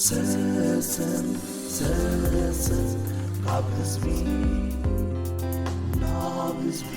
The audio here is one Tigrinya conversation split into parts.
ሰሰን ሰሰን ካብ ህዝቢ ናብ ህዝቢ።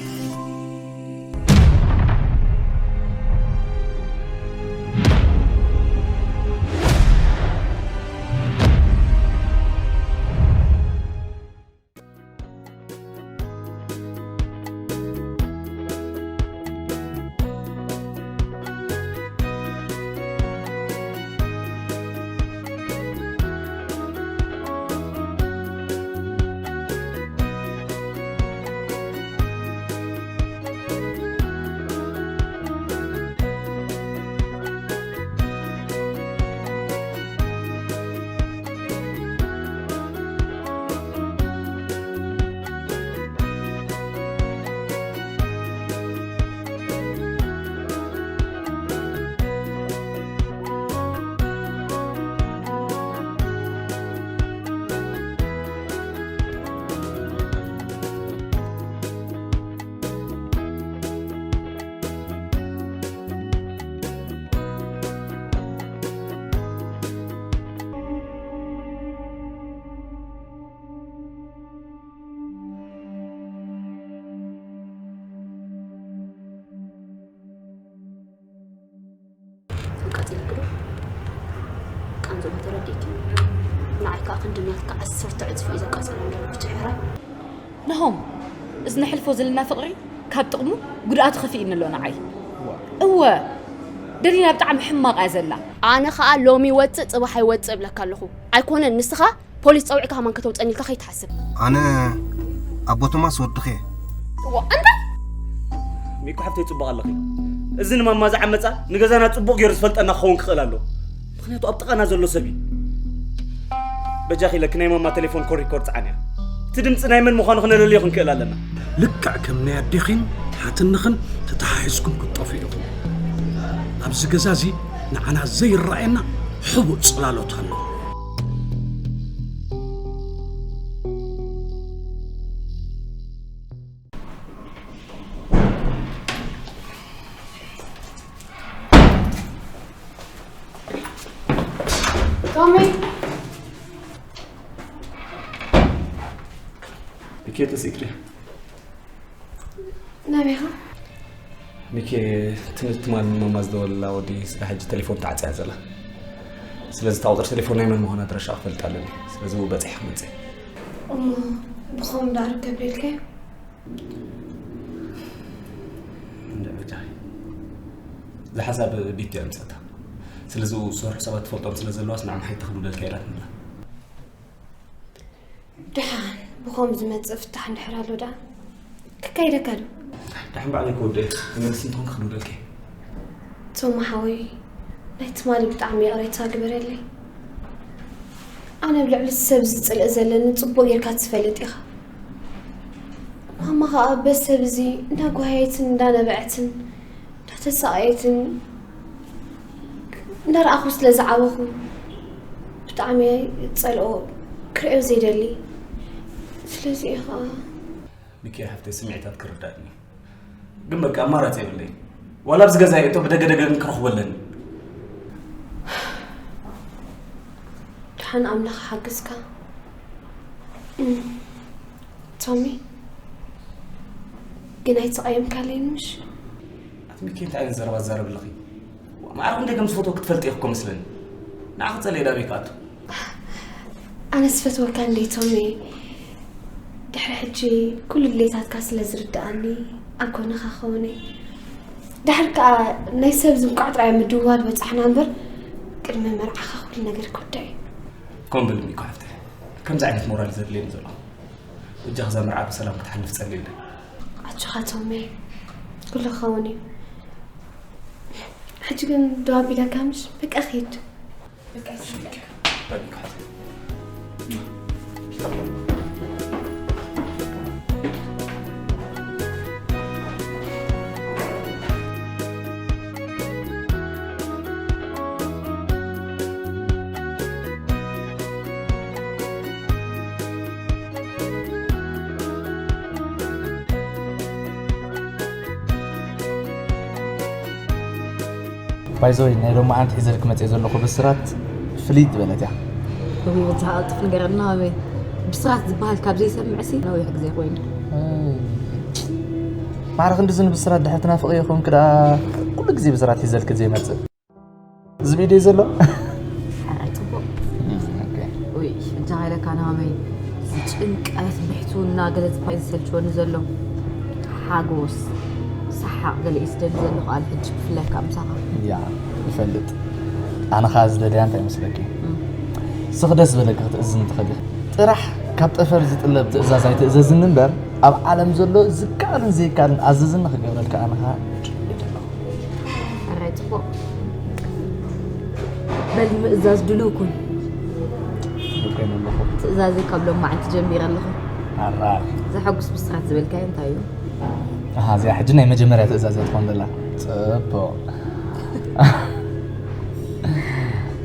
ቀጺልክዶ? ቃንዞም ተረዲእኪ። ንዓይ ከኣ ክንዲ ናትካ ዓሰርተ ዕጽፊ እዩ ዘቃጸሎም ዘሎ ብቻ ሕራይ። ናሆም፣ እዚ ነሕልፎ ዘለና ፍቕሪ ካብ ጥቕሙ ጉድኣቱ ከፊእኒ ኣሎ ንዓይ። እወ፣ ደሊና ብጣዕሚ ሕማቕ እያ ዘላ። ኣነ ኸኣ ሎሚ ይወጽእ ጽባሕ ኣይወጽእ እብለካ ኣለኹ። ኣይኮነን ንስኻ ፖሊስ ጸዊዕካ ከማን ከተውጸኒ ኢልካ ከይትሓስብ። ኣነ ኣቦ ቶማስ ወድኺ እየ። እዋ፣ እንታይ? ሚኩ ሓፍተይ ጽቡቕ ኣለኺ። እዚ ንማማ ዝዓመጻ ንገዛና ጽቡቕ ገይሩ ዝፈልጠና ክኸውን ክኽእል ኣሎ። ምኽንያቱ ኣብ ጥቓና ዘሎ ሰብ እዩ። በጃኺ ኢለኪ ናይ ማማ ቴሌፎን ኮድ ሪኮርድ ጽዓንያ። እቲ ድምጺ ናይ መን ምዃኑ ክነለልዮ ክንክእል ኣለና። ልክዕ ከም ናይ ኣዴኺን ሓትንኽን ተተሓሒዝኩም ክትጠፍኡ ኢኹም። ኣብዚ ገዛ እዚ ንዓና ዘይረኣየና ሕቡእ ጽላሎት ኣሎ። ቶሚ። ብኬ ተሲእክሪ። ናበይ ኢኻ? ሚኪ፣ ትም-፣ ትማል ማማ ዝደወለላ ወዲ ስለ ሕጂ ቴሌፎን ተዓጽያ ዘላ። ስለዚ እታ ቁጽሪ ቴሌፎን ናይ መን ምዃና ኣድራሻ ክፈልጥ ኣለኒ። ስለዚ ብኡ በጺሐ ክመጽእ። እሞ ብኸም ደኣ ርከብ ኢልካዮ? እንደ በጃኺ። እዚ ሓሳብ ቤቲ ኣምጻታ። ስለዚ ዝሰርሑ ሰባት ትፈልጦም ስለ ዘለዋስ ንዓም ሓይታ ክብደልካ ኢላትኒ ኣላ። ደሓን ብኸም ዝመጽእ ፍታሕ እንድሕር ኣሎ ደኣ ክካይደካ ዶ? ደሓን ባዕለይ ክወደየ ክመልስ እንተኾንኩ ክድውለልኪ። ቶማ ሓወይ፣ ናይ ትማሊ ብጣዕሚ ይቕሬታ ግበረለይ። ኣነ ኣብ ልዕሊ ሰብ ዝጽልእ ዘለኒ ጽቡቕ ጌርካ ትፈልጥ ኢኻ። ማማ ኸኣ በዚ ሰብ እዚ እንዳጓሃየትን እንዳነበዐትን እንዳተሳቐየትን እንዳረኣኹ ስለ ዝዓበኹ ብጣዕሚ እየ ዝጸልኦ፣ ክርእዮ ዘይደሊ። ስለዚ እየ ኸኣ። ሚኪ ሓፍተይ፣ ስምዒታት ክርዳእኒ እዩ። ግን በቃ ኣማራጺ የብለይን። ዋላ ኣብዚ ገዛ የእቶ ብደገደገ ግን ክረኽቦ ኣለኒ። ደሓን ኣምላኽ ሓግዝካ። እም፣ ቶሚ፣ ግን ኣይተቐየምካለይን ምሽ? ኣቲ ሚኪ፣ እንታይ ዓይነት ዘረባ ትዛረቢ ኣለኺ? ማዕረ ክንደይ ከም ዝፈትወኪ ትፈልጢ ኢኺ እኮ መስለኒ። ንዓኺ ጸልየ ዳበይ ክኣቱ? ኣነ ዝፈትወካ እንዴ ቶሚ፣ ድሕሪ ሕጂ ኩሉ ድሌታትካ ስለ ዝርድኣኒ ኣብ ጎንኻ ክኸውን እየ። ድሕር ከኣ ናይ ሰብ ዝንቋዕ ጥራይ ምድዋል በጻሕና እምበር፣ ቅድሚ መርዓኻ ኩሉ ነገር ክውዳእ እዩ። ኮን በሊ ሚኮ ሓፍተይ፣ ከምዚ ዓይነት ሞራል እዩ ዘድልየኒ ዘሎ። በጃኺ እዛ መርዓ ብሰላም ክትሓልፍ ጸልየለይ። ኣጆኻ ቶሚ፣ ኩሉ ክኸውን እዩ። ሕጂ ግን ደው ኣቢለካ ምሽ? በቃ ኺድ። በቃ ይስለካ። ባይዘወይ ናይ ሎማዓንቲ ሒዘልኪ መፅእ ዘለኹ ብስራት ፍልይ ዝበለት እያ። ወይ በዛ ቀልጥፍ ንገረና ሃመይ። ብስራት ዝበሃል ካብ ዘይሰምዕሲ ነዊሕ ግዜ ኮይኑ። ማዕረ ክንዲ ዝን ብስራት ድሕር ትናፍቕ ይኹን ክዳ ኩሉ ግዜ ብስራት ሒዘልክ ዘይመጽእ። እዚ ቪድዮ ዘሎ? ኧረ ጽቡቕ። ኦኬ። ውይ፣ እንታይ ኢለካ ናመይ? ጭንቀት፣ ብሕትውና፣ ገለ ዝበሃል ዝሰልችወኒ ዘሎ። ሓጎስ፣ ሰሓቕ፣ ገለ እዩ ዝደሊ ዘለኹ ኣነ ሕጂ ብፍላይ ከኣ ምሳኻ። ያ፣ ይፈልጥ። ኣነ ኸኣ ዝደልያ እንታይ መስለኪ? እም። ስኽ ደስ ዝበለኪ ክትእዝኒ ትኽእሊ። ጥራሕ ካብ ጠፈር ዝጥለብ ትእዛዝ ኣይትእዘዝኒ እምበር፣ ኣብ ዓለም ዘሎ ዝከኣልን ዘይከኣልን ኣዘዝኒ ክገብረልካ ኣነ ኸኣ ድልው እየ ዘለኹ። ኣራይ ጽቡቕ። በል ምእዛዝ ድሉው ኩን። ድሉው ኮይነ ኣለኹ። ትእዛዘይ ካብ ሎማዓንቲ ጀሚረ ኣለኹ። ኣራይ። ዘሐጉስ ብስራት ዝበልካዮ እንታይ እዩ? ኣሃ፣ እዚኣ ሕጂ ናይ መጀመርያ ትእዛዝ እያ ትኾን ዘላ። ጽቡቕ።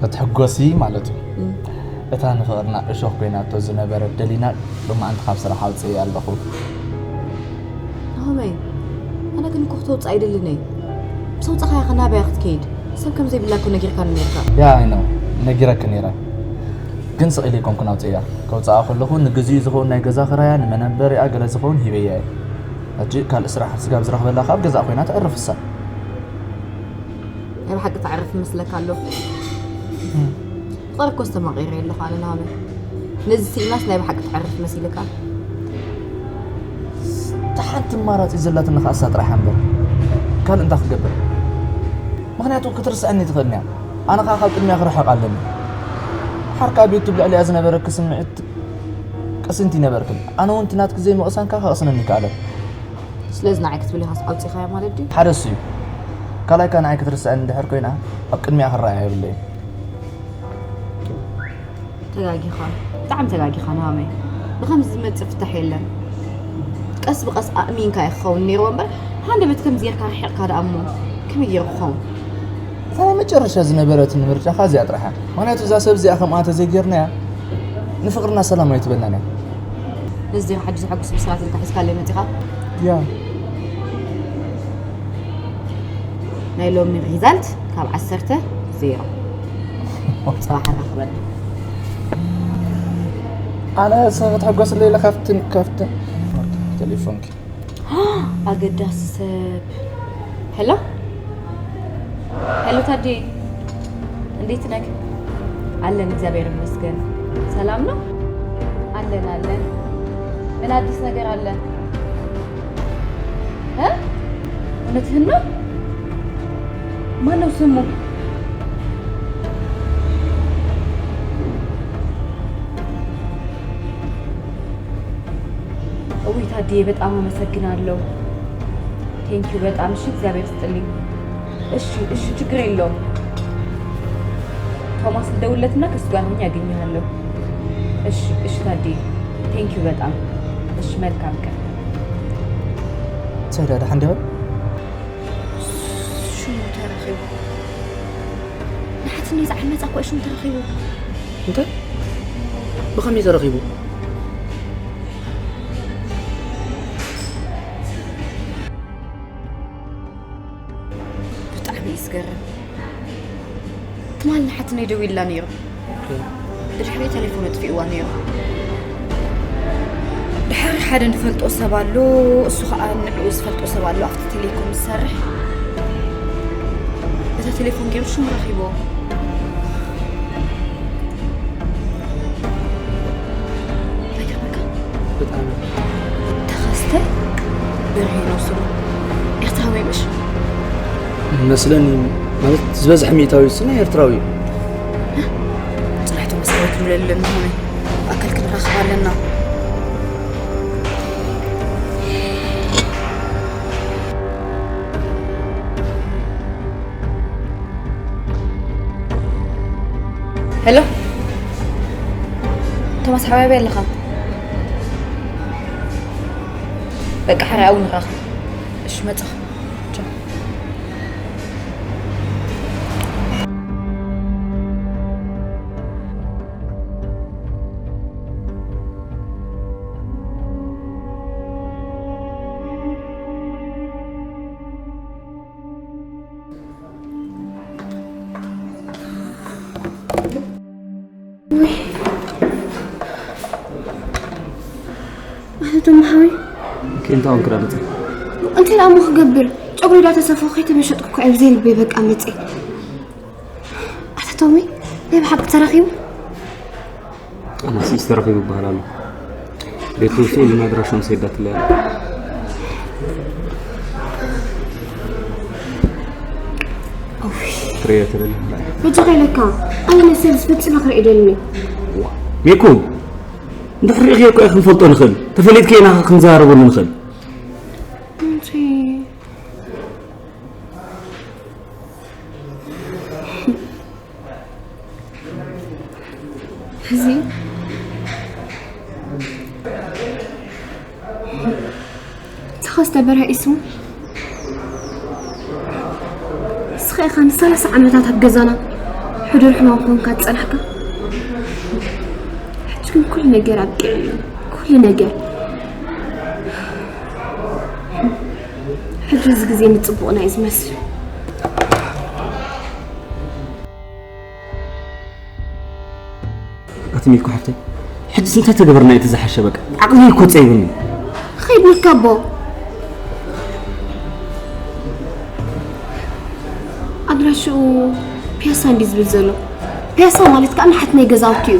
ክትሕጎሲ ማለት እዩ። እም። እታ ንፍቕርና እሾኽ ኮይናቶ ዝነበረት ደሊና ሎማዓንቲ ካብ ስራሕ ኣውፅኤያ ኣለኹ። ናሆመይ፣ ኣነ ግን እኮ ክተውፅኣ ኣይደልን እየ። ምስ ኣውፃኻያ ከ ናበይ ክትከይድ? ሰብ ከም ዘይብላ እኮ ነጊርካኒ ነይርካ። ያ፣ I know፣ ነጊረኪ ነይረ። ግን ስቕ ኢለ ኣይኮንኩን ኣውፅኤያ። ከውፅኣ ከለኹ ንግዚኡ ዝኸውን ናይ ገዛ ክራያ፣ ንመነበሪኣ ገለ ዝኸውን ሂበያ እየ። ሕጂ ካልእ ስራሕ ስጋብ ዝረኽበላ ከኣ ኣብ ገዛኣ ኮይና ተዕርፍ እሳ። ናይ ብሓቂ ተዕርፍ ይመስለካ ኣሎ። እም። ቁፅሪ እኮ ዝተማቒረ ኣለኹ ኣነ ናሆመይ። ነዚ ስኢናስ ናይ ብሓቂ ተዕርፍ መሲልካ? እታ ሓንቲ ኣማራፂ ዘላትኒ ከኣ እሳ ጥራሕ እያ እምበር። ካልእ እንታይ ክገብር? ምኽንያቱ ክትርስዐኒ ትኽእልን እያ። ኣነ ከኣ ካብ ቅድሚኣ ክርሕቕ ኣለኒ። ሓርካ ቤቱ ኣብ ልዕሊኣ ዝነበረኪ ስምዒት ቅስንቲ ነበርክን። ኣነ እውን እቲ ናትኪ ዘይምቕሳን ከኣ ከቕስነኒ ይከኣለ። ስለዚ ንዓይ ክትብል ኢኻስ ኣውጺኻያ ማለት ድዩ? ሓደ እሱ እዩ። ካልኣይ ከኣ ንዓይ ክትርስዐኒ እንድሕር ኮይና ኣብ ቅድሚኣ ክረኣያ የብለይን። ተጋጊኻ፣ ብጣዕሚ ተጋጊኻ ናሆመይ። ብኸምዚ ዝመጽእ ፍታሕ የለን። ቀስ ብቐስ ኣእሚንካ እዩ ክኸውን ነይርዎ እምበር፣ ሃንደበት ከምዚ ጌርካ ርሒቕካ ደኣ እሞ ከመይ ገይሩ ክኸውን? እታ ናይ መጨረሻ ዝነበረትኒ ምርጫ ኸኣ እዚኣ ጥራሕ እያ። ምኽንያቱ እዛ ሰብ እዚኣ ከምኣ ተዘይጌርናያ ንፍቕርና ሰላም ኣይትበናን እያ። ነዚ ዲኻ ሕጂ ዘሐጉስ ብስራት ኢልካ ሒዝካለይ መጺኻ? ያ። ናይ ሎሚ ሪዛልት ካብ ዓሰርተ ዜሮ። ጽባሕ ኣራኽበና። ኣነ ሰብ ክትሕጎስለይ ኢለ ከፍትን ከፍትን። ቴሌፎንኪ። ኣገዳሲ ሰብ። ሄሎ? ሄሎ ታዴ፣ እንዴት ነህ? አለን፣ እግዚአብሔር ይመስገን። ሰላም ነው? አለን፣ አለን። ምን አዲስ ነገር አለ? እ? እውነትህን ነው? ማን ነው ስሙ? እውይ ታድዬ፣ በጣም አመሰግናለሁ። ቴንኪው በጣም። እሺ፣ እግዚአብሔር ይስጥልኝ። እሺ፣ እሺ፣ ችግር የለውም። ቶማስ ልደውልለትና ከሱ ጋር ሆኜ አገኘሃለሁ። እሺ፣ እሺ ታድዬ፣ ቴንኪው በጣም። እሺ፣ መልካም ቀን። ሰይዳ፣ ደሓን ዲኻ? ሽሙ ተረኺቡ። ንሓትነይ ዝዓመጻ እኮ ሽሙ ተረኺቡ። እንታይ? ብኸመይ ተረኺቡ? ብጣዕሚ እዩ ዝገርም። ትማሊ ንሓትነይ ደዊሉላ ነይሩ። ኦኬ። ብድሕሪኡ ቴሌፎኑ ኣጥፊእዋ ነይሩ። ድሓር ሓደ ንፈልጦ ሰብ ኣሎ፣ እሱ ኸኣ ንዕኡ ዝፈልጦ ሰብ ኣሎ ኣብቲ ቴሌኮም ዝሰርሕ። በታ ቴሌፎን ገይሩ ሽሙ ረኺብዎ። ኣይገርመካ? ብጣዕሚ። ተኸስተ በርሄ ነው ስሙ። ኤርትራዊ ምሽ? መስለኒ፣ ማለት ዝበዝሐ ሚእታዊ እሱ ናይ ኤርትራዊ እዩ። ጽናሕቱ መሰረት ንብለለን ምኾነ ኣካል ክንራኸብ ኣለና። ሄሎ ቶማስ፣ ሓባይበይ ኣለኻ? በቃ፣ ሕራይ ኣብኡ ንራኸብ። እሺ፣ መጻኹ። ቻው። ውይ፣ ኣታ ቶም ሓወይ፣ እንታይ ኾንክ ደኣ መጺእ? እንታይ ደኣ እሞ ክገብር? ጨጉሪ ዳ ተሰፎ ከይተመሸጥኩ እኮ እየ ብዘይ ልበይ በቃ መጺእ። ኣታ ቶሚ፣ ናይ ብሓቂ ተረኺቡ? ኣናስ ተረኺቡ ይበሃል ኣሎ። ቤቱ ስእሉን ኣድራሻውን ሰይዳትለይ ኣላ። ትርእዮ ትደሊ? በጃኻ ኢለካ፣ ኣነ ሰብ ዝፈጽመ ክርኢ ደልኒ። ሚኩ፣ እንድሕር ርኢኽዮ እኮ ክንፈልጦ ንኽእል። ተፈሊጥክዮ ኢና ክንዘራረበሉ ንኽእል። እንጂ እዚ ተኸስተ በርሀ ኢሱ ንስኻ ኢኻ ንሰላሳ ዓመታት ኣብ ገዛና ሕዱር ሕማም ኮንካ ዝጸናሕካ። ሕጂ ግን ኩሉ ነገር ኣብቂዑ እዩ። ኩሉ ነገር። ሕጂ እዚ ግዜ ንጽቡቕና እዩ ዝመስል። ኣቲ ሚልኮ ሓፍተይ፣ ሕጅስ እንታይ ተገበርና እቲ ዝሓሸ? በቃ ዓቕሊ እኮ ጸይብኒ። ኸይድ ንርከቦ። ኣድራሽኡ ፒያሳ እንዲ ዝብል ዘሎ። ፒያሳ ማለት ከዓ ንሓት ናይ ገዛውቲ እዩ።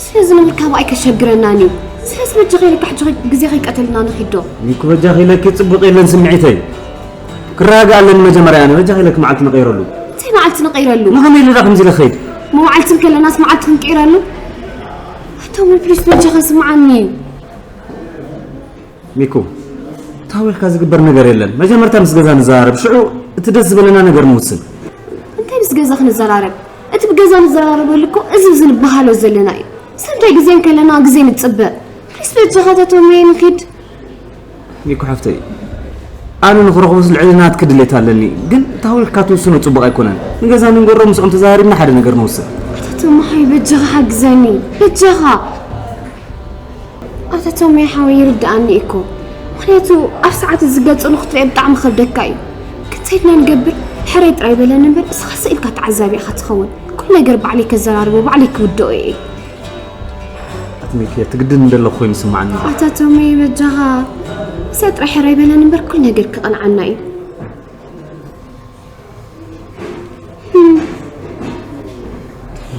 ስለዚ ንምርካቡ ኣይከሸግረናን እዩ። ስለዚ በጃኻ ኢለካ ሕጂ ግዜ ከይቀተልና ንኺዶ። ሚልኮ በጃኺ ኢለኪ፣ ጽቡቕ የለን ስምዒተይ። ክረጋጋእ ኣለኒ መጀመርያ ኣነ። በጃኺ ኢለኪ መዓልቲ ንቐይረሉ። እንታይ መዓልቲ ንቐይረሉ? ንኸመይ ኢሉ ዳ ከምዚ ኢለ ክኸይድ? መዋዕልቲ እንከለናስ መዓልቲ ክንቀይረሉ? ኣታ ፕሊስ በጃኻ ስምዓኒ። ሚኩ፣ ታዊልካ ዝግበር ነገር የለን። መጀመርታ ምስ ገዛ ንዘራረብ፣ ሽዑ እቲ ደስ ዝበለና ነገር ንውስን። እንታይ ምስ ገዛ ክንዘራረብ? እቲ ብገዛ ንዘራረበሉ እኮ እዚ ኣብዚ ንበሃሎ ዘለና እዩ። ስለምንታይ ግዜ እንከለና ግዜ ንጽበ? ፕሊስ በጃኻ ኣታ ቶሚ ንኺድ። ሚኩ ሓፍተይ፣ ኣነ ንኽረኽቦስ ልዕሊ ናትኪ ድሌት ኣለኒ፣ ግን ታዊልካ ትውስኖ ጽቡቕ ኣይኮነን። ንገዛ ንንገሮ ምስኦም ተዘራሪብና ሓደ ነገር ንውስን። ኣታ ቶሚ ሓይ በጃኻ ሓግዘኒ በጃኻ። ኣታ ቶሚ ሓወይ ይርድኣኒ እኮ፣ ምኽንያቱ ኣብ ሰዓት እዚ ገጽ ንኽትሪኦ ብጣዕሚ ከብደካ እዩ። ክንሰይድና ንገብር። ሕረይ ጥራይ በለኒ እምበር እስኻ ስኢልካ ተዓዛቢ ኢኻ ትኸውን። ኩሉ ነገር ባዕለይ ከዘራርቦ ባዕለይ ክውድኦ እየ። ኣቲ ሚኪ ትግድን እንደለኹ ኮይኑ ስምዓኒ። ኣታ ቶሚ በጃኻ፣ እዚኣ ጥራይ ሕራይ በለኒ እምበር ኩሉ ነገር ክቐንዓና እዩ።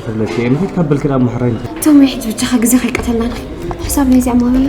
ተብለኪ እየ ምኽድ ካብ በልኪ ናብ ማሕራይ ንኽድ። ቶሚ ሕጂ በጃኻ ግዜ ከይቀተልና ንኺድ። ሕሳብ ናይዚኣ ማበላ።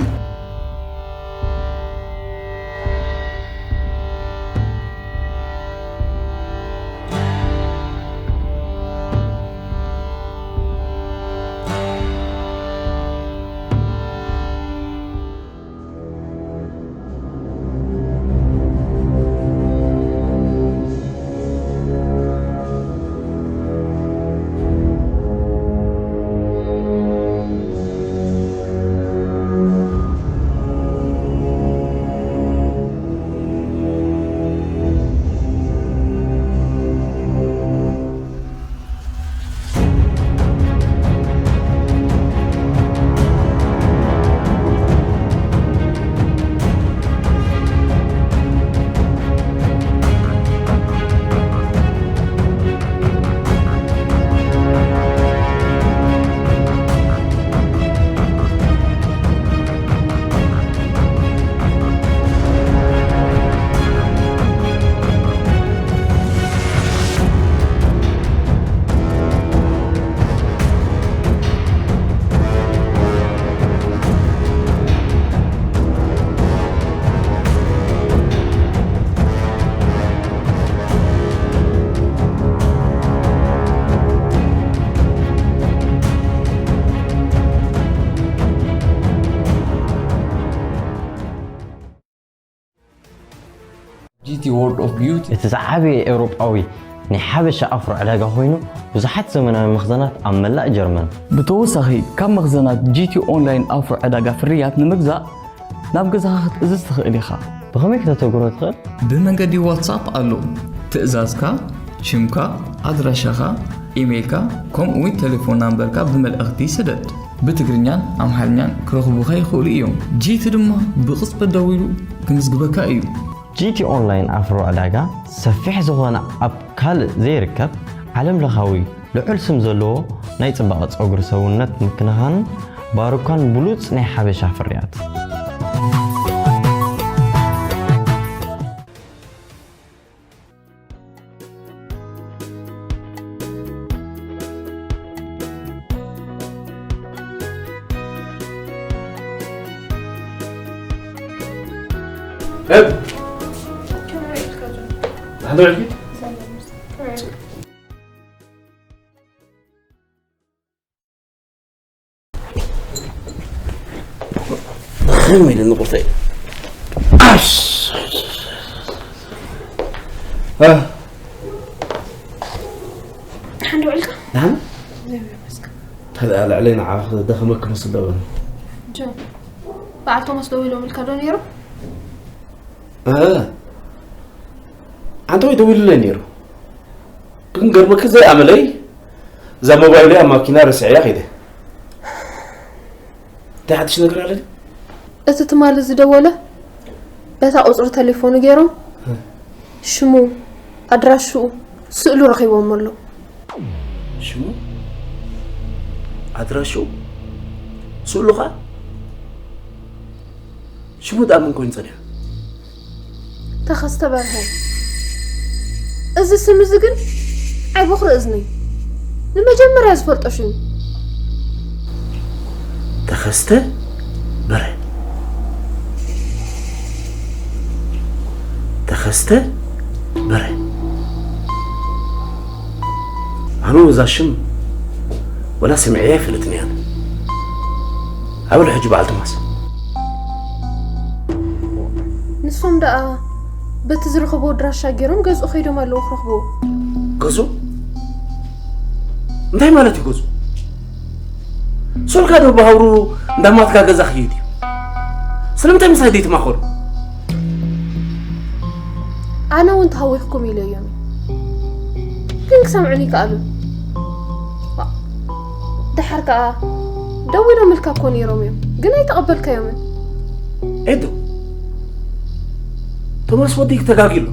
ጂቲ World of Beauty እቲ ዝዓበየ ኤውሮጳዊ ናይ ሓበሻ ኣፍሮ ዕዳጋ ኮይኑ፣ ብዙሓት ዘመናዊ መኽዘናት ኣብ መላእ ጀርመን። ብተወሳኺ ካብ መኽዘናት ጂቲ ኦንላይን ኣፍሮ ዕዳጋ ፍርያት ንምግዛእ ናብ ገዛኻ ክትእዝዝ ትኽእል ኢኻ። ብኸመይ ከተተግብሮ ትኽእል? ብመንገዲ ዋትሳፕ ኣሎ። ትእዛዝካ፣ ሽምካ፣ ኣድራሻኻ፣ ኢሜይልካ፣ ከምኡ እውን ቴሌፎን ናምበርካ ብመልእኽቲ ስደድ። ብትግርኛን ኣምሓርኛን ክረኽቡኻ ይኽእሉ እዮም። ጂቲ ድማ ብቕጽበት ደዊሉ ክምዝግበካ እዩ። ጂቲ ኦንላይን ኣፍሮ ዕዳጋ ሰፊሕ ዝኾነ ኣብ ካልእ ዘይርከብ ዓለም ለኻዊ ልዑል ስም ዘለዎ ናይ ጽባቐ ጸጉሪ ሰውነት ምክንኻንን ባሩካን ብሉጽ ናይ ሓበሻ ፍርያት። እብ ከመይ ኢልካ ጆን? ሓንቲ ውዕልኪ? ሰላም። ከመይ ኢልካ? ከመይ ኢለ ንቁርተይ? ኣስ። እ። ሓንቲ ውዕልካ? ደሓን? እግዚኣብሔር ይመስገን። እንታይ ደኣ ልዕለይ ንዓኻ ደኸመኪ መስል ደበለ። ጆን፣ በዓል ቶማስ ደዊሎምልካ ዶ ነይሮም? እ። ኣንተ ወይ ደዊሉለይ ነይሩ። ግን ገርመኪ ዘይኣመለይ እዛ ሞባይለይ ኣብ ማኪና ረሲዐያ ከይደ። እንታይ ሓድሽ ነገር ኣሎ ድዩ? እቲ ትማሊ ዝደወለ በታ ቁጽሪ ተሌፎኑ ገይሮም እ። ሽሙ፣ ኣድራሽኡ፣ ስእሉ ረኺቦም ኣለዉ። ሽሙ? ኣድራሽኡ? ስእሉ ኸኣ? ሽሙ ደኣ መን ኮይኑ ጸኒሑ? ተኸስተ በርሀ። እዚ ስም እዚ ግን ኣይ በኹሪ እዝነይ። ንመጀመርያ ዝፈልጦ ሽም። ተኸስተ በርሀ። ተኸስተ በርሀ። ኣነ እዛ ሽም ወላ ሰሚዐያ ኣይፈልጥን እየ። ኣበሉ ሕጂ በዓል ቶማስ። ንሶም ደኣ በቲ ዝረኸብዎ ኣድራሻ ገይሮም ገዝኡ ከይዶም ኣለዉ ክረኽብዎ። ገዝኡ? እንታይ ማለት እዩ ገዝኡ? ሶልካ ዶ ብሃውሩ እንዳማትካ ገዛ ክይድ እዩ? ስለምንታይ ምሳይ ዘይትማኸሩ? ኣነ እውን ተሃዊኽኩም ኢለ እዮም። ግን ክሰምዑኒ ይከኣሉ። ዋ፣ ደሓር ከኣ ደዊሎምልካ እኮ ነይሮም እዮም፣ ግን ኣይተቐበልካዮምን። ኤዱ፣ ቶማስ ወደይ ተጋግዩ ኣሎ።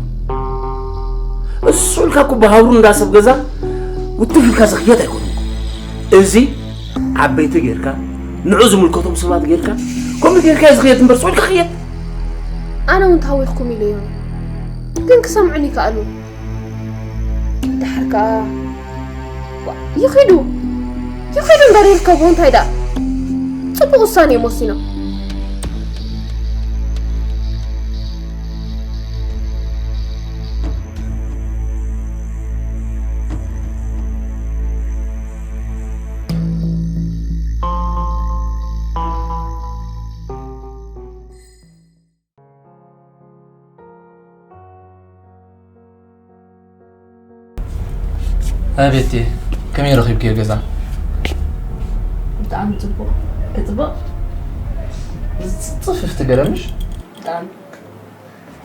እሱ ኢልካ እኮ ብሃውሩ እንዳ ሰብ ገዛ ውትፍ ኢልካ ዝኽየድ ኣይኮነን። እዚ ዓበይቲ ጌርካ፣ ንዑ ዝምልከቶም ሰባት ጌርካ፣ ከምኡ ጌርካ እዩ ዝኽየድ እምበር፣ እሱ ኢልካ ክየድ። ኣነ እውን ተሃዊኽኩም ኢለ እዮም። ግን ክሰምዑኒ ይከኣሉ። ድሓር ከኣ ዋ፣ ይኺዱ፣ ይኺዱ እምበር ይርከቡ። እንታይ ደኣ ጽቡቕ ውሳኔ እዮም ወሲኖም። ኣይ ቤቲ፣ ከመይ ረኺብክዮ ገዛ? ብጣዕሚ ጽቡቕ። ክጽብቕ? ጽፍፍቲ ገለ ምሽ? ብጣዕሚ።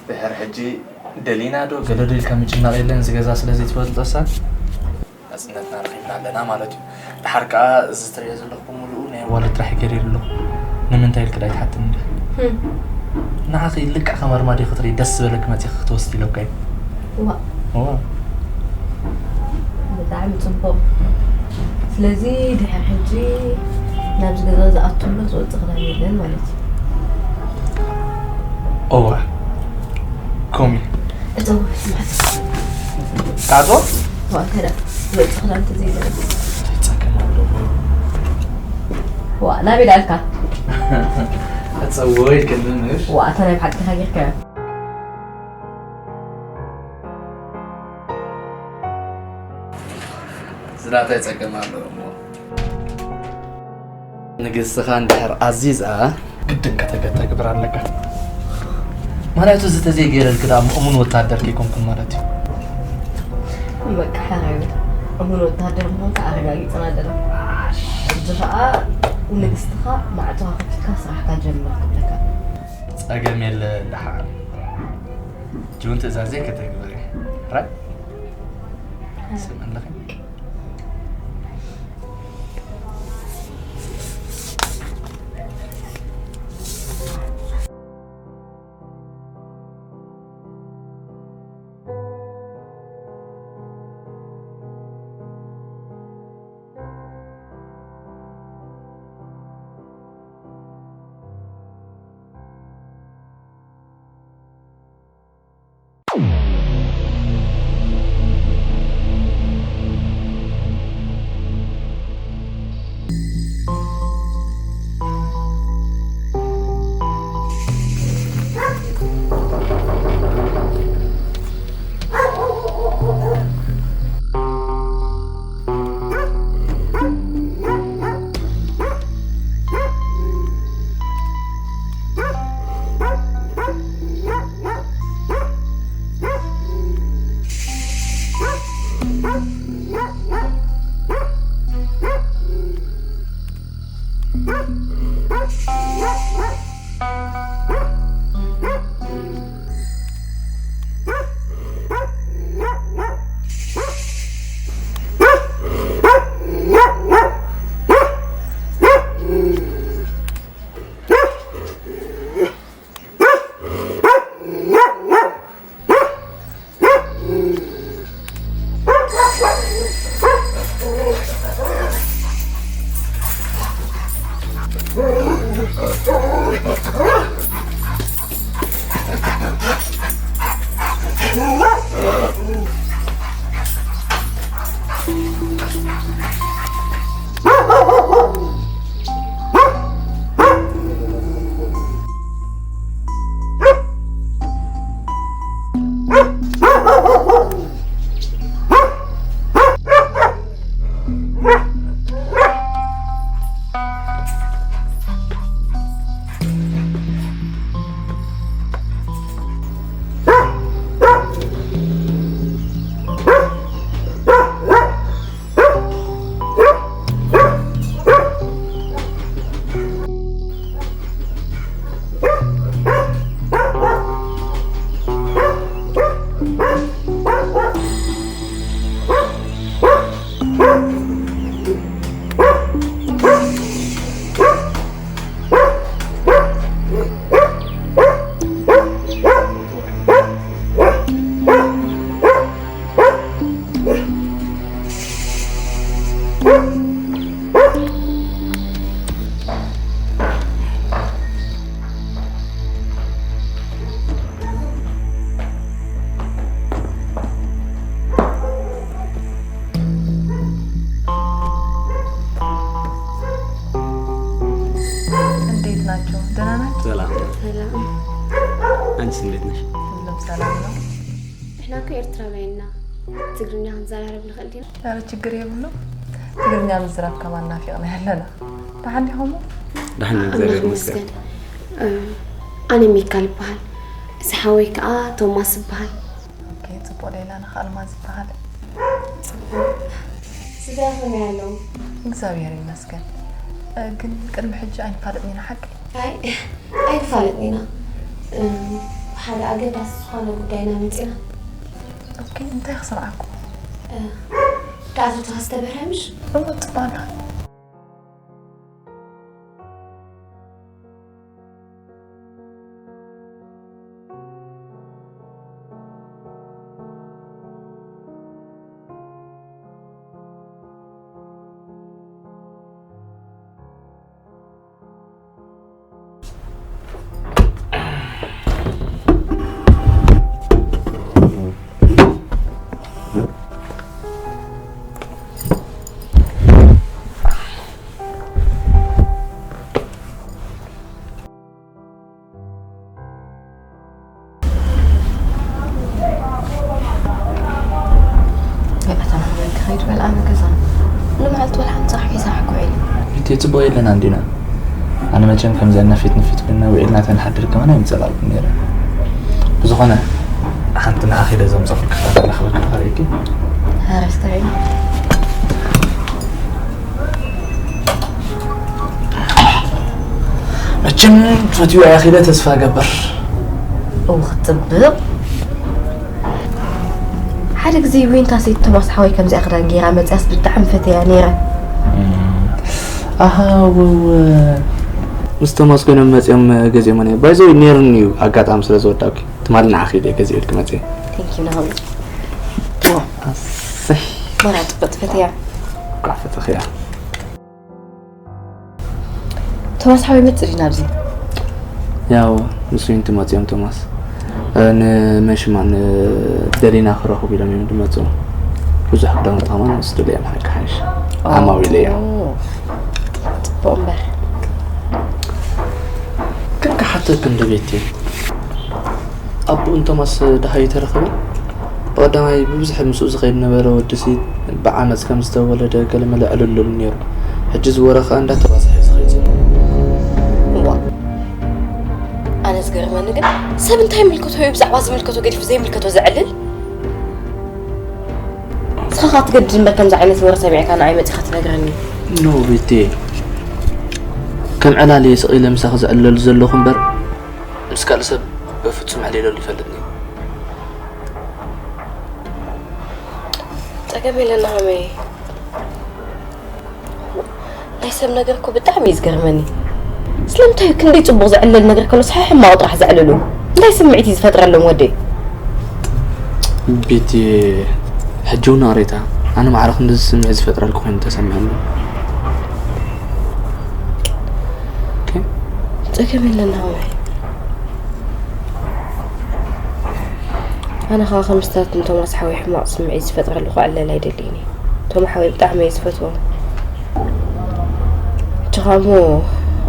ድሕር ሕጂ ደሊና ዶ ገለ ዶ ኢልካ ምጭናቕ የለን፣ እዚ ገዛ ስለ ዘይትፈልጦ እሳ? ናጽነትና ረኺብና ኣለና ማለት እዩ። ድሓር ከኣ እዚ ትርእዮ ዘለኹ ብምሉኡ ናይ ኣዋልድ ጥራሕ ገይረ ኣለኹ። ንምንታይ ኢልክ ዳይ ትሓትኒ እንዲኺ? ህም። ንዓኺ ልክዕ ከም ኣርማድዮ ክትርኢ ደስ ዝበለኪ መጺኺ ክትወስዲ ኢለካ እዩ። ዋ። ዋ። ብጣዕሚ ጽቡቕ። ስለዚ ድሕሪ ሕጂ ናብዚ ገዛ ዝኣቱ እምበር ዝወጽእ ክዳን የለን ማለት እዩ። እዋ። ኮሚ። እቶም ስማዕት። ታቶ? ዋ፣ እንታይ ደኣ? ዝወጽእ ክዳን ተዘይለብስ። ጸገም ኣለዎ። ዋ፣ ናበይ ደኣ ኢልካ? ኣጸውዎ ኢልክኒ ምሽ? ዋ፣ ኣታ ናይ ብሓቂ ተሃጊርካዮ። ዝናታይ ጸገም ኣለዎ እሞ። ንግስትኻ እንድሕር ኣዚዛ ግድን ከተገተግብር ኣለካ። ምኽንያቱ እዚ ተዘይገይረልኪ ደኣ እሙን ወታደር ከይኮንኩን ማለት እዩ። በቃ ሓራዊ እሙን ወታደር ምዃንካ ኣረጋጊጽና ኣለና። ሕጂ ኸኣ ንግስትኻ ማዕጾኻ ከፊትካ ስራሕካ ጀምር ክብለካ። ጸገም የለ ደሓን። ጅውን ትእዛዘይ ከተግብር እየ። ራይ? ስም ኣለኺ? እንዴት ናቸው? ደህና ናቸው? ሰላም። ሰላም። አንቺስ እንዴት ነሽ? ሁሉም ሰላም ነው። ንሕና እኮ ኤርትራውያን ኢና። ትግርኛ ክንዘራረብ ንኽእል ዲና? ኧረ ችግር የብሉ። ትግርኛ ምዝራብ ከማን ናፊቕና ያለና። ደሓን ዲኹም? ደሓን እግዚኣብሔር ይመስገን። ኣነ ሚካል ይበሃል። እዚ ሓወይ ከዓ ቶማስ ይበሃል። ኦኬ፣ ጽቡቕ ሌላ ንኻ ኣልማዝ ይበሃል። ስጋ ከመይ ኣለዉ? እግዚኣብሔር ይመስገን። ግን ቅድሚ ሕጂ ኣይንፋለጥን ኢና ሓቂ? ኣይ ኣይንፋለጥን ኢና። ብሓደ ኣገዳሲ ዝኾነ ጉዳይና መፂና። ኦኬ፣ እንታይ ክስምዓኩም? ክኣትወትኻ ዝተበርሀ ምሽ? እሞ ፅባና። ገለ ተማሕበልኪ ከይድ በል ኣነ ገዛ ንመዓልቲ ወላ ሓንቲ ፃሕ ሒዛ ሕኩዒ ቤቴ ፅቡቅ የለና እንዲና ኣነ መቸም ከምዚ እና ፊት ንፊት ኮይና ውዒልና ተንሓድር ከማን ኣይምፀላልኩ ነይረ ብዝኾነ ሓንቲ ንኣኺ ደ ዘምፀኹ ክፋት ላኽበካ ተኸሪእኪ ሃረስተዒ መቸም ትፈትዩ ኣያኺለ ተስፋ እገብር እው ክትፅብቕ ሓደ ግዜ ዊንታ ሰይቲ ቶማስ ሓወይ ከምዚኣ ክዳን ገይራ መፅያስ ብጣዕሚ ፈተያ ነይረ ኣሃ ወው ምስ ቶማስ ኮይኖም መፅኦም ገዚኦሞ ነይሩ ባይዘ ነይሩኒ እዩ ኣጋጣሚ ስለ ዝወዳእኩ ትማሊ ንዓኺ ኢለ ገዚኤልኪ መፅየ Thank you ናሆም ኣሰይ ማራ ጥቅጥፈት እያ ኳዕ ፈተኽያ ቶማስ ሓወይ መፅእ ድዩ ናብዚ ያው ምስ ዊንቲ መፅኦም ቶማስ ንመሽማን ደሊና ክረኽቡ ኢሎም እዮም ዝመፅኡ ብዙሕ ክዳውንቲ ከማን ምስ ደልዮም ሓቂ ሓይሽ ዓማዊለ እዮም ፅቡቅ እምበር ግን ክሓተክ እንዶ ቤቴ ኣቦኡ ንቶማስ ደሃዩ ተረኸበ ብቐዳማይ ብብዝሒ ምስኡ ዝኸይድ ነበረ ወድሲ ብዓመፅ ከም ዝተወለደ ገለመለ ዕልልሉ ነይሩ ሕጂ ዝወረ ከዓ እንዳተባዝሐ ዝኸይድ ዘሎ እዋ ኣነ ዝገርመኒ ግን ሰብ እንታይ ይምልከቶ እዩ ብዛዕባ ዝምልከቶ ገዲፉ ዘይምልከቶ ዘዕልል ንስኻ ትገድድ እምበር ከምዚ ዓይነት ወረ ሰሚዕካ ንዓይ መፂኻ ትነግረኒ ኖ ቤቴ ከም ዕላል እየ ስቕ ኢለ ምሳኺ ዝዕለሉ ዘለኹ እምበር፣ ምስ ካልእ ሰብ በፍጹም ዕሊለሉ ይፈልጥን እየ። ጸገም የለን ሃመይ። ናይ ሰብ ነገር እኮ ብጣዕሚ እዩ ዝገርመኒ። ስለምንታይ እዩ ክንደይ ጽቡቕ ዝዕለል ነገር ከሎስ ሕማቕ ጥራሕ ዘዕልሉ? እንታይ ስምዒት እዩ ዝፈጥረሎም ወደይ? ቤቲ፣ ሕጂ እውን ኣሬታ፣ ኣነ ማዕረ ክንድዚ ስምዒት ዝፈጥረልኪ ኮይኑ ተሰሚዑኒ። ኦኬ። ጸገም የለን ሃመይ። ኣነ ኸኣ ከምስታት ንቶማስ ሓወይ ሕማቕ ስምዒት ዝፈጥረሉ ክዕለል ኣይደልይን እየ። ቶም ሓወይ ብጣዕሚ እየ ዝፈትዎ። ሕጂ ኸኣ እሞ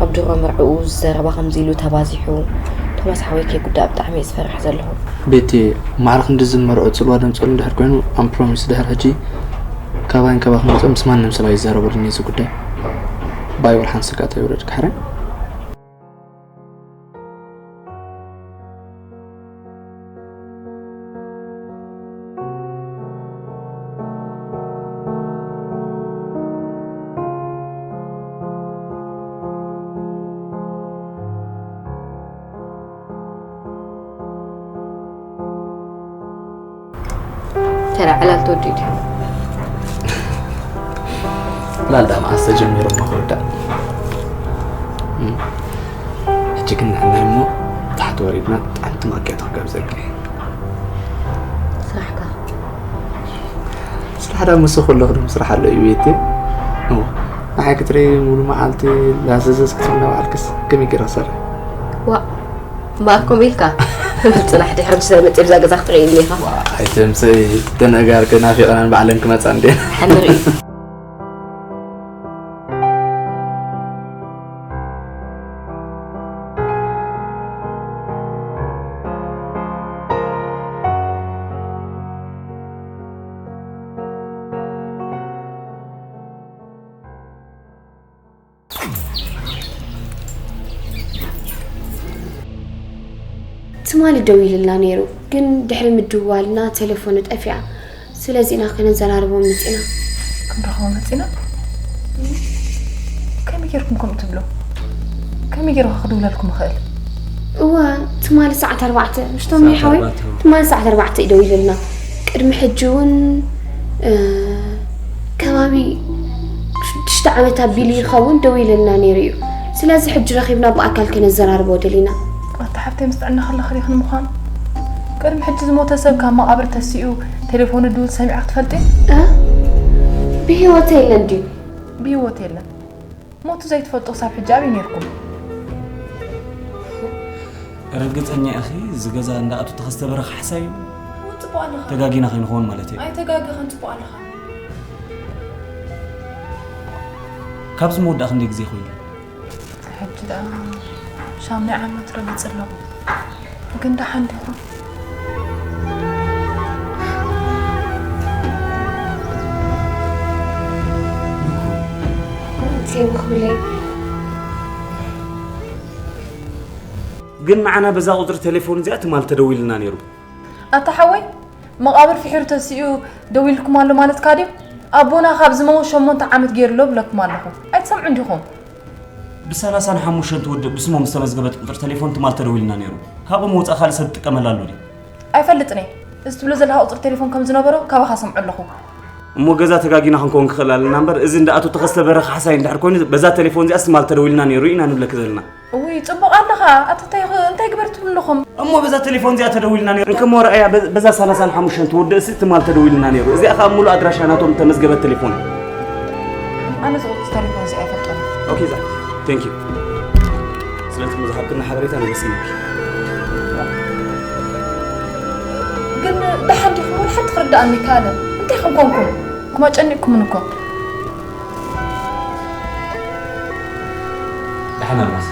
ኣብ ድሮ መርዕኡ ዘረባ ከምዚ ኢሉ ተባዚሑ ቶማስ ሓወይ ከይጉዳእ ብጣዕሚ እየ ዝፈርሕ ዘለኹ። ቤቲ፣ ማዕረ ክንድዚ መርዑ ጽልዋ ደምጸሉ እንድሕር ኮይኑ፣ ኣም ፕሮሚስ ድሕር ሕጂ ካባይን ካባኽን ወጸ ምስ ማንም ሰብ ኣይዛረበሉን እየ እዚ ጉዳይ። ባይ ወላ ሓንቲ ስግኣት ኣይውረድካ ሕራይ። ተራ ዕላል ተወዲኡ ድዩ? ዕላል ዳ መዓስ ተጀሚሩ እሞ ክውዳእ? እም። ሕጂ ግን ንሕና እሞ ታሕቲ ወሪድና ጣዕምቲ ማኪያቶ ክጋብዘኪ። ስራሕካ። ስራሕ ዳ ምስ ከለኹ ዶ ስራሕ ኣሎ እዩ ቤቴ? እሞ ንዓይ ክትርኢ ሙሉ መዓልቲ ላዘዘዝኪ እናበዓልክስ ከመይ ገይረ ክሰርሕ? ዋ እምበኣር ከምኡ ኢልካ ጽናሕ ድሕሪ ምሳይ መጺእ ብዛ ገዛ ክትርእየኒ ኢኻ። ዋ ኣይተምሰይ ተነጋርከ ናፊቕናን ባዕለን ክመጻ እንዴ። ሓንርኢ። ትማሊ ደዊሉልና ነይሩ፣ ግን ድሕሪ ምድዋልና ተሌፎኑ ጠፊኣ። ስለዚ ኢና ከነዘራርቦ መጺና። ክንረኽቦ መጺና? ከመይ ጌርኩም ከምኡ ትብሉ? ከመይ ጌርኩ ክድውለልኩም እኽእል? እወ፣ ትማሊ ሰዓት ኣርባዕተ፣ ምሽ ቶሚ ሓወይ? ትማሊ ሰዓት ኣርባዕተ እዩ ደዊሉልና። ቅድሚ ሕጂ እውን ከባቢ ሽዱሽተ ዓመት ኣቢሉ ይኸውን ደዊሉልና ነይሩ እዩ። ስለዚ ሕጂ ረኺብና ብኣካል ከነዘራርቦ ደሊና። ኣታ ሓብተይ ምስ ጥዕና ከለኺ ዲኺ ንምዃኑ? ቅድሚ ሕጂ ዝሞተ ሰብ ካብ መቓብር ተሲኡ ቴሌፎኑ ድውል ሰሚዕኺ ትፈልጢ? እ? ብህይወት የለን ድዩ? ብህይወት የለን። ሞቱ ዘይትፈልጡ ክሳብ ሕጂ ኣበይ ነይርኩም? ርግጸኛ ኢኺ እዚ ገዛ እንዳኣቱ ተኸስተ በረኻ ሓሳይ እዩ? እውን ጽቡቕ ኣለኻ። ተጋጊና ከይንኸውን ማለት እዩ። ኣይተጋገኸን ጽቡቕ ኣለኻ። ካብዚ መወዳእ ክንደይ ግዜ ኮይኑ? ሕጂ ደኣ ሻምናይ ዓመት ረጊጽ ኣለኹ። ግን ደሓን ዲኹም? ሴም ክብለይ ግን ንዓና በዛ ቁፅሪ ቴሌፎን እዚኣ ትማል ተደዊልና ነይሩ። ኣታ ሓወይ መቓብር ፍሒሩ ተሲኡ ደዊልኩም ኣሎ ማለትካ ድዩ? ኣቦና ካብ ዝመውት ሸሞንተ ዓመት ገይሩ ኣሎ ብለኩም ኣለኹ። ኣይትሰምዑን ዲኹም? ብሰላሳን ሓሙሽተን ትውድእ ብስሞም ዝተመዝገበት ቁፅሪ ቴሌፎን ትማል ተደዊልና ነይሩ። ካብኡ ምውፃእ ካልእ ሰብ ትጥቀመላ ኣሎ ድዩ? ኣይፈልጥን እየ። እዚ ትብሎ ዘለኻ ቁፅሪ ቴሌፎን ከም ዝነበሮ ካባኻ ሰምዖ ኣለኹ። እሞ ገዛ ተጋጊና ክንከውን ክኽእል ኣለና እምበር፣ እዚ እንዳ ኣቶ ተኸስተ በረኻ ሓሳይ እንድሕር ኮይኑ፣ በዛ ቴሌፎን እዚኣስ ትማል ተደዊልና ነይሩ ኢና ንብለኪ ዘለና። እውይ፣ ጽቡቕ ኣለኻ። ኣታ እንታይ ኽ-፣ እንታይ ግበር ትብሉ ኣለኹም? እሞ በዛ ቴሌፎን እዚኣ ተደዊልና ነይሩ። እንከሞ ረኣያ፣ በ-፣ በዛ ሰላሳን ሓሙሽተን ትውድእ እሲ ትማል ተደዊልና ነይሩ። እዚኣ ኸኣ ሙሉእ ኣድራሻ ናቶም ተመዝገበት ቴሌፎን እያ። ኣነ ዝቑጽ ቴሌፎን እዚ ኣይፈልጦን። ኦኬ፣ እዛ። ቴንክ ዩ። ስለቲ ዝሃብክና ሓበሬታ ነመስግነኪ። ግን ደሓን ዲኹም? ወላ ሓንቲ ክርድኣኒ ይከኣለ። እንታይ ከም ኮንኩም? እኩም ኣጨኒቕኩምን እኮ። ደሓን ኣልማዝ።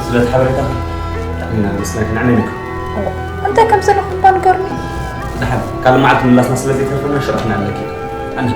ስለቲ ሓበሬታ ብጣዕሚ ኢና ነመስግነኪ። ንዓና ኢልኪ። እንታይ ከም ዘለኹም እባ ንገሩኒ። ደሓን። ካልእ መዓልቲ ምላስና ስለ ዘይተረፈና ሽዑ ክነዕልለኪ ኢና። ኣነ።